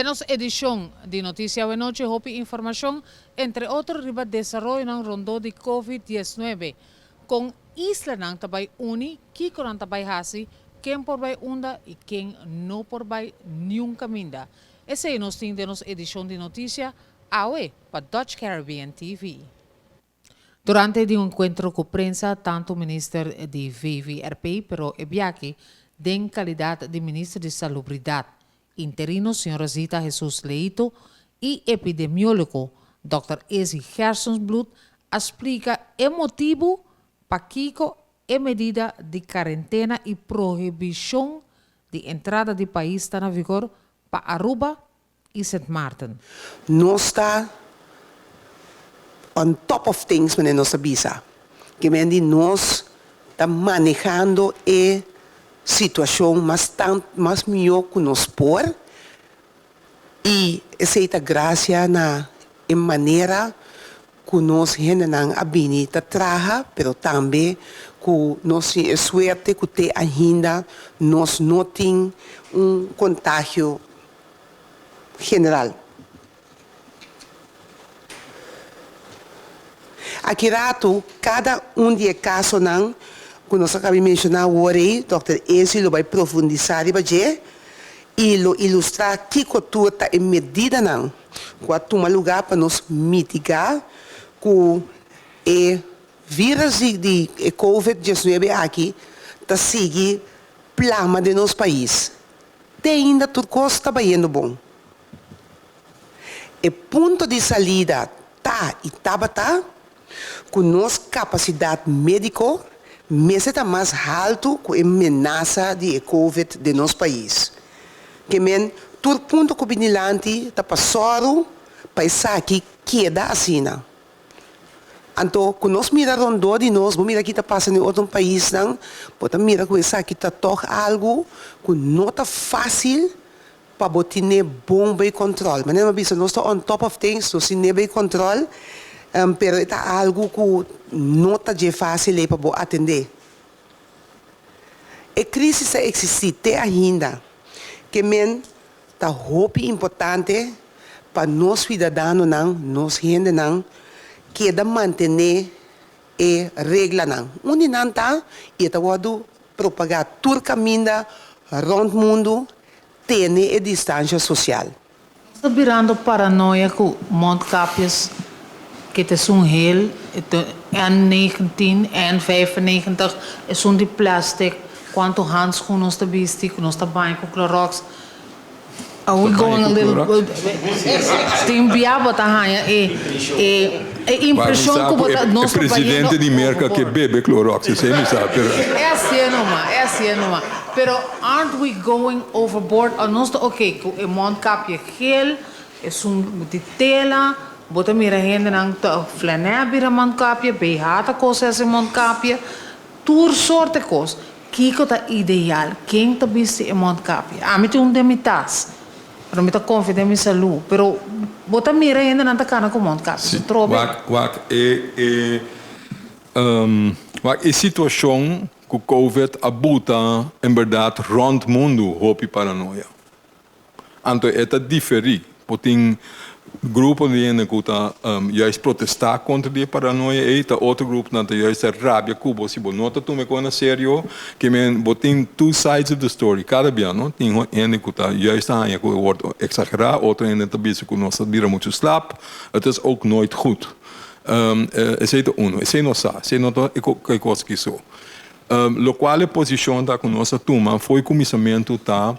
Den nos edishon di Notisia Awenochi hopi informashon, entre otro riba desaroyonan rondó di Covid 19, kon islanan ta bai uni, kiko nan ta bai hasi, ken por bai unda i ken no por bai niun kaminda. Esei nos tin den nos edishon di Notisia awe pa Dutch Caribbean TV. Durante di un enkuentro ku prensa tantu minister di VVRP pero e biachi den kalidat di minister di Salubridat interino señora Zita Jesus Leito i epidemiólogo dòkter Izzy Gerstenbluth a splika e motibu pakiko e medida di karentena i prohibishon di entrada di pais ta na vigor pa Aruba i Sint Maarten. Nos ta on top of things manera nos ta bisa. Ke men di nos ta manehando e situashon mas tan mas mihó ku nos por i esei ta grasia na e manera ku nos hendenan a bini ta traha pero tambe ku nos tin e suerte ku te ainda nos no tin un kontagio general. Aki ratu kada un di e kasonan ku nos a kabi menshoná awor ei, Dòkter Ezi lo bai profundisá riba dje i lo ilustrá kiko tur ta e medidanan ku a tuma lugá pa nos mitigá ku e vírus di e covid 19 aki ta sigui plama den nos pais. Te ainda tur kos ta bayendo bon. E punto di salida ta i tabata ku nos kapasidat médiko mester ta mas haltu ku e menasa di e covid den nos pais. Ke men tur punto ku bini dilanti ta pa sòru pa esaki keda asina. Anto ku nos mira rondó di nos, bo mira ki ta pasa den otro paisnan, bo ta mira ku esaki ta tòg algu ku no ta fásil pa bo tine bon bay kòntròl. Manera mi a bisa nos ta on top of things, nos tine bay kòntròl, pero e ta algu ku no ta dje fásil ei pa bo atendé. E krísis ta eksistí te ainda, ke men ta hopi importante pa nos siudadanonan, nos hendenan, keda mantené e reglanan. Un di nan ta i e ta wòrdu propagá tur kaminda rònt mundu, tene e distansha sosial. Nos ta birando paranoia ku mondkapjes ke ta esun hel, N 19, N 95, esun di plastic, kuantu handschoen nos ta bisti, ku nos ta baña ku Clorox. Are we going a little Tin bia bo ta haña e e e impreshon ku bo ta nos ta bayendo. E presidente di Merka ke bebe Clorox, esei mi sa, pero. E hasié numa, e hasié numa. Pero aren't we going overboard? O nos ta oke ku e mondkapje gel, esun di tela, bo ta mira hendenan ta flanè bira mondkapje, BH ta kose hasi mondkapje, tur sorte kos. Kiko ta ideal? Ken ta bisti e mondkapje? Ami tin un den mi tas, pero mi ta konfia den mi salú. Pero bo ta mira hendenan ta kana ku mondkapje. Si, wak, wak e e wak e situashon ku covid a buta en bèrdat rònt mundu hopi paranoia. Anto e ta diferí. Por tin grupo di hende ku ta juist protestá kontra di e paranoia ei, ta otro gruponan ta juist ta rabia ku bo si bo no ta tuma e kos na serio. Ke men bo tin two sides of the story kada bia, no? Tin hende ku ta juist ta haña ku e wòrdu eksagerá, otro hende ta bisa ku nos ta bira muchu slap. Het is ook nooit goed. Esei ta uno. Esei no sa. Esei no ta e kos aki so. Lokual e posishon ta ku nos a tuma fo'i kuminsamentu ta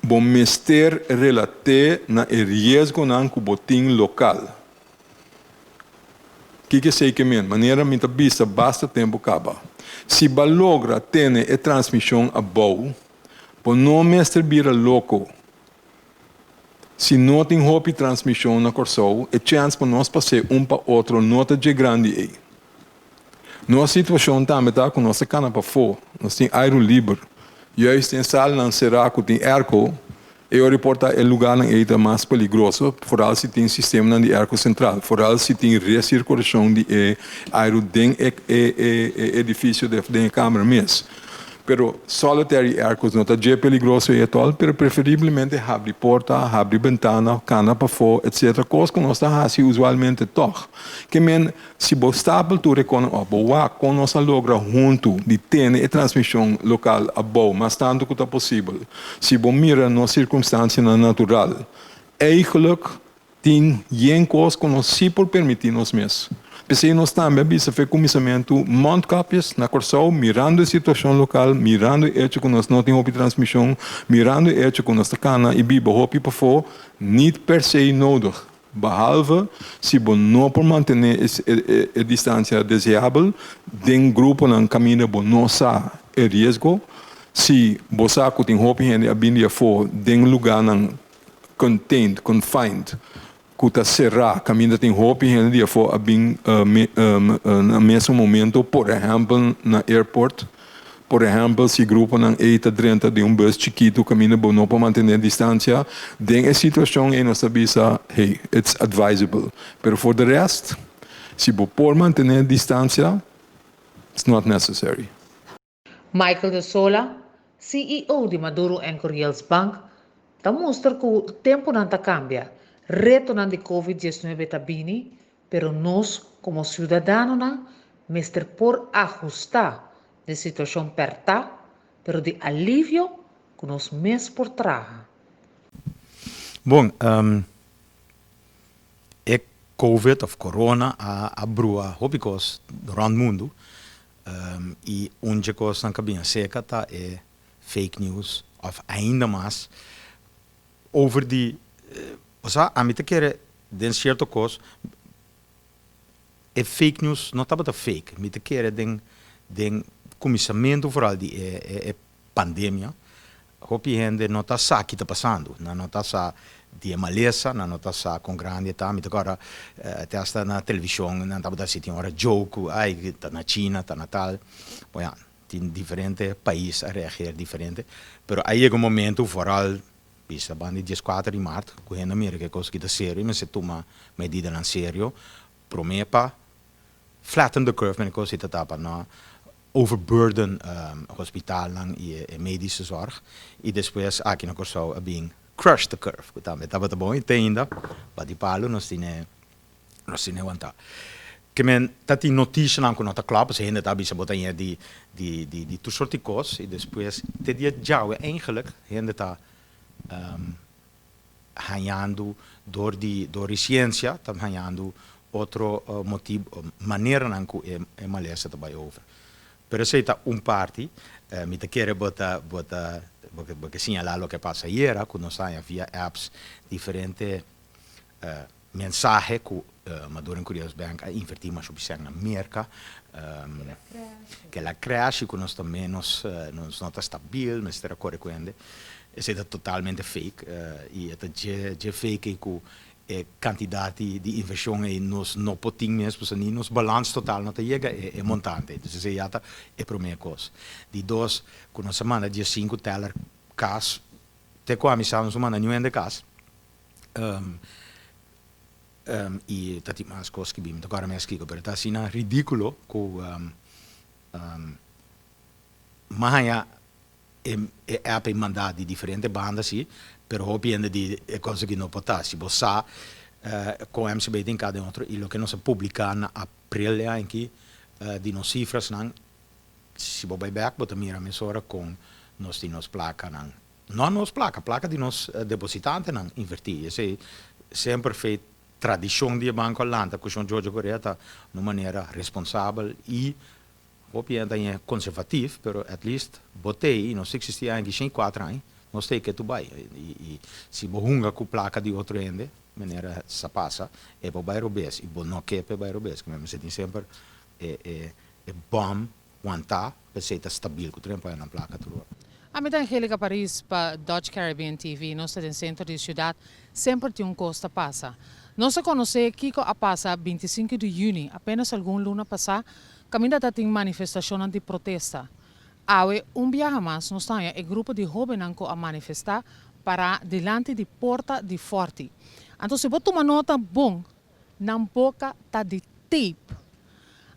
Bo mester relat'é na e riesgonan ku bo tin lokal. Kiko esei ke men? Manera mi ta bisa basta tempu kaba. Si bo a logra tene e transmishon abou, bo no mester bira loko. Si no tin hopi transmishon na Kòrsou, e chèns pa nos pas'é un pa otro no ta dje grandi ei. Nos situashon tambe ta ku nos ta kana pafó, nos tin airu liber. Juist den salnan será ku tin airco, e ora por ta e lugánan ei ta mas peligroso, foral si tin sistemanan di airco sentral, foral si tin resirkulashon di e airu den e e edifisio den e kamer mes. Pero solitary aircos no ta dje peligroso ei at all, pero preferiblemente habri porta, habri bentana, kana pafó, etc. Kos ku nos ta hasi usualmente tòg. Ke men, si bo stapel tur e konan òf bo wak kon nos a logra huntu di tene e transmishon lokal abou mas tantu ku ta posibel, si bo mira nos sirkunstansianan natural, Eigenlijk tin yen kos ku nos sí por permití nos mes. P'esei nos tambe a bisa fe kuminsamentu mondkapjes na Kòrsou, mirando e situashon lokal, mirando e echo ku nos no tin hopi transmishon, mirando e echo ku nos ta kana i biba hopi pafó, nit per se nodig. Behalve si bo no por mantené e distansia deseabel den gruponan kaminda bo no sa e riesgo, si bo sa ku tin hopi hende a bini di afó den lugánan contained, confined, ku ta será kaminda tin hopi hende di afó a bin na mesun momento, por ehèmpel na airport, por ehèmpel si gruponan ei ta drenta den un bus chikitu kaminda bo no por mantené distansia, den e situashon ei nos ta bisa, hey, it's advisable. Pero for de rest, si bo por mantené distansia, it's not necessary. Michael de Sola, ceo di Maduro en Curiels Bank, ta mustra ku tempunan ta kambia, retonan di Covid 19 ta bini, pero nos komo siudadanonan mester por ahustá den situashon pèrtá, pero di alivio ku nos mes por traha. Bon, e Covid of Corona a brua hopi kos rònt mundu. I un dje kosnan ku a bin aserka ta e fake news òf ainda mas over di, osea ami ta kere den sierto kos e fake news no tabata fake, mi ta kere den den kuminsamentu vooral di e pandemia hopi hende no ta sa ki ta pasando, nan no ta sa di e malesa, nan no ta sa kon grandi e ta, mi ta kòrda te asta na televishon nan tabata hasi tin ora joke ku ai ta na China, ta na tal, bon ya, tin diferente pais a reageer diferente, pero a yega un momento vooral bisa banda di dieskuater di mart ku hende a mira ku e kos aki ta serio i mester tuma medidanan serio prome pa flatten the curve, mene kos si ta tapa no overburden hospitalnan i e medische zorg i despues aki na Kòrsou a bin crush the curve ku tambe tabata bon i te ainda bati palu nos tine nos tine wantá. Ke men ta tin notishanan ku no ta klòp pasobra hende ta bisa bo ta ñe di di di di tur sort di kos i despues te dia djawe eigenlik hende ta hañando dor di dor di siensia ta hañando otro motibu maneranan ku e e malesa ta bai over. Pero esei ta un parti, mi ta kere bo ta bo ta bo ke siñalá loke a pasa ayera ku nos haña via apps diferente mensahe ku Maduro en Curios Bank a invertí masha bisèn na Merka ke la crash i ku nos ta ménos nos no ta stabil mester a kore ku hende. Esei ta totalmente fake i e ta dje dje fake ei ku e kantidat di di invershon ei nos no por tin mes pasobra ni nos balans total no ta yega e e montante ei. Entonces esei ya ta e promé kos. Di dos, ku nos a manda diesinku teller kas te ku ami sa nos no manda niun hende kas i ta tin mas kos ki bin mi ta kòrda mes kiko pero ta asina ridíkulo ku mi a haña E e app ei mandá di diferente banda si, pero hopi hende di e cosa aki no por ta. Si bo sa kon MCB tin kada otro i loke nos a publiká na april e aña aki di nos sifrasnan, si bo bai bèk bo ta mira mesora kon nos tin nos plakanan, no nos plaka, plaka di nos depositantenan invertí. Esei semper fei tradishon di e banko a lanta ku Shon Giorgio Correa ta na un manera responsabel i Hopi hende ta ñe conservatief, pero at least bo t'ey, y nos ta existi aña 104 aña, nos t'ey ke tu bay. Y si bo hunga cu placa di otro hende, manera sa pasa, e por bay robes, y bo no ke p'e bay robes. Kimen mester tin semper e e e bom wantá p'esey ta stabil cu tren pone nan placa tur ora. Ami ta Angelica Paris pa Dutch Caribbean TV. Nos ta den centro di ciudad. Semper tin un cos ta pasa. Nos a conoce kico a pasa 25 di juni, apenas algun luna pasa, Kaminda ta tin manifestashonnan di protesta. Awe un biaha mas nos ta haña e grupo di hóbennan ku a manifestá pará dilanti di porta di Fòrti. Anto si bo tuma nota bon, nan boka ta di tape.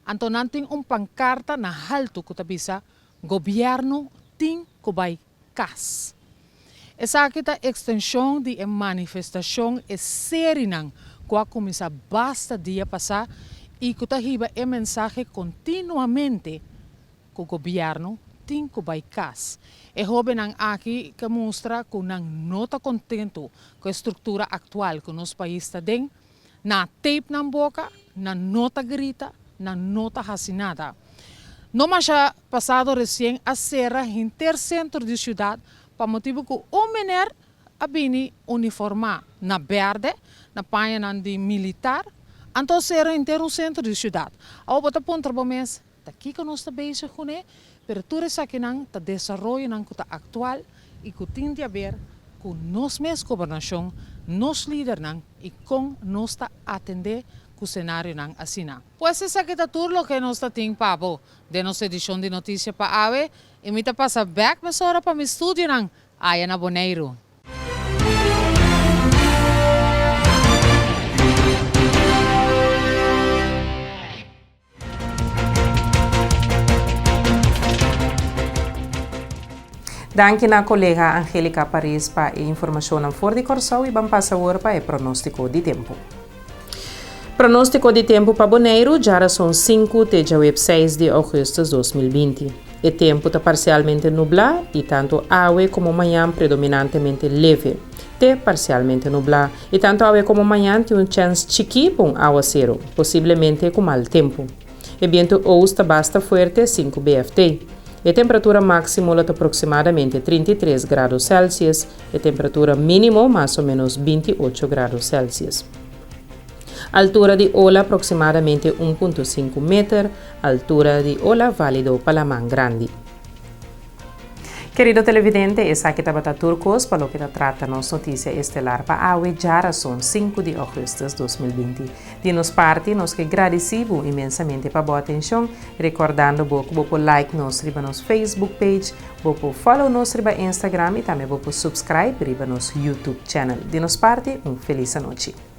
Anto nan tin un pankarta na haltu ku ta bisa, Gobièrnu. tin ku bai kas. Esaki ta ekstenshon di e manifestashon e serinan ku a kuminsá basta dia pasá i ku ta hiba e mensahe kontinuamente ku gobièrnu tin ku bai kas. E hóbennan aki ke mustra ku nan no ta kontentu ku e struktura aktual ku nos pais ta den, nan a tape nan boka, nan no ta grita, nan no ta hasi nada. No masha pasado resien a sera henter sentro di siudat pa motibu ku un mener a bini uniformá na bèrdè, na pañanan di militar, anto a sera henter un sentro di siudat. Awor bo ta puntra bo mes, Ta kiko nos ta bezig kuné? Pero tur esakinan ta desaroyonan ku ta aktual i ku tin di aber ku nos mes gobernashon, nos lidernan i kon nos ta atendé ku senarionan asina. Pues esaki ta tur loke nos ta tin pa bo den nos edishon di Notisia pa awe i mi ta pasa bèk mesora pa mi studionan aya na Boneiru. Danki na kolega Angelica Paris pa e informashonnan for di Kòrsou i ban pasa awor pa e pronóstiko di tempu. Pronóstiko di tempu pa Boneiru djarason 5 te djaweb 6 di ougùstùs 2020. E tempu ta parsialmente nublá i tantu awe komo mañan predominantemente leve. Te parsialmente nublá i tantu awe komo mañan tin un chèns chikí pa un áwaseru, posiblemente ku mal tempu. E bientu ost ta basta fuerte, 5 BFT. E temperatura máksimo lo ta aproksimadamente 33 grado Celsius, e temperatura mínimo mas o ménos 28 grado Celsius. Altura di ola aproksimadamente 1.5 meter, altura di ola válido pa laman grandi. Kerido televidente, esaki tabata tur kos pa loke ta trata nos notisia estelar pa awe djarason 5 di ougùstùs 2020. Di nos parti nos ke gradisí bo inmensamente pa bo atenshon, rekordando bo ku bo por like nos riba nos Facebook page, bo por follow nos riba Instagram i tambe bo por subscribe riba nos YouTube channel. Di nos parti un felis anochi.